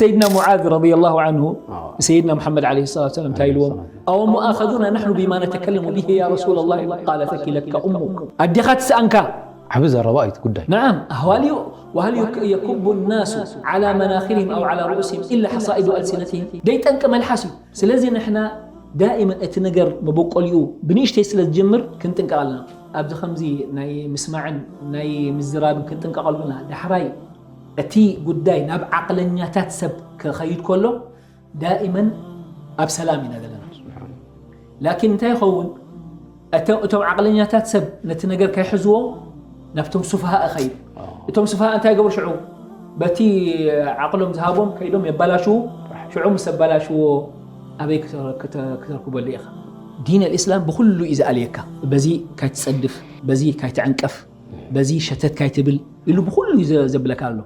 ሰይድና ሙዓዝ ረዲየላሁ ዐንሁ ሰይድና ሙሐመድ ዐለይሂ ሰላቱ ወሰላም እንታይ ኢልዎም? أو مؤاخذون نحن بما نتكلم به يا رسول الله؟ قال ثكلتك أمك። ኣዴኻ ትስኣንካ። ዓቢ ዘረባ እዩ እቲ ጉዳይ። نعم، هل ي- وهل يك- يكب الناس على مناخرهم أو على رؤوسهم إلا حصائد ألسنتهم؟ ደይ ጠንቂ መልሓስ እዩ። ስለዚ ንሕና ዳኢመን እቲ ነገር መበቆሊኡ ብንእሽተይ ስለ ዝጅምር ክንጥንቀቕ ኣለና። ኣብዚ ከምዚ ናይ ምስማዕን ናይ ምዝራብን ክንጥንቀቐሉ ኣለና። ዳሕራይ እቲ ጉዳይ ናብ ዓቕለኛታት ሰብ ክኸይድ ከሎ ዳኢመን ኣብ ሰላም ኢና ዘለና። ላኪን እንታይ ይኸውን? እቶም እቶም ዓቕለኛታት ሰብ ነቲ ነገር ከይሕዝዎ ናብቶም ሱፍሃ እኸይድ። እቶም ሱፍሃ እንታይ ይገብሩ ሽዑ? በቲ ዓቕሎም ዝሃቦም ከይዶም የባላሽዉ። ሽዑ ምስ ኣባላሽዎ ኣበይ ክተ- ክተ- ክተርክበሉ ኢኻ? ዲን ኣልእስላም ብኹሉ እዩ ዝኣልየካ። በዚ ካይትጸድፍ፣ በዚ ካይትዕንቀፍ፣ በዚ ሸተት ካይትብል ኢሉ ብኹሉ እዩ ዘ- ዘብለካ ኣሎ።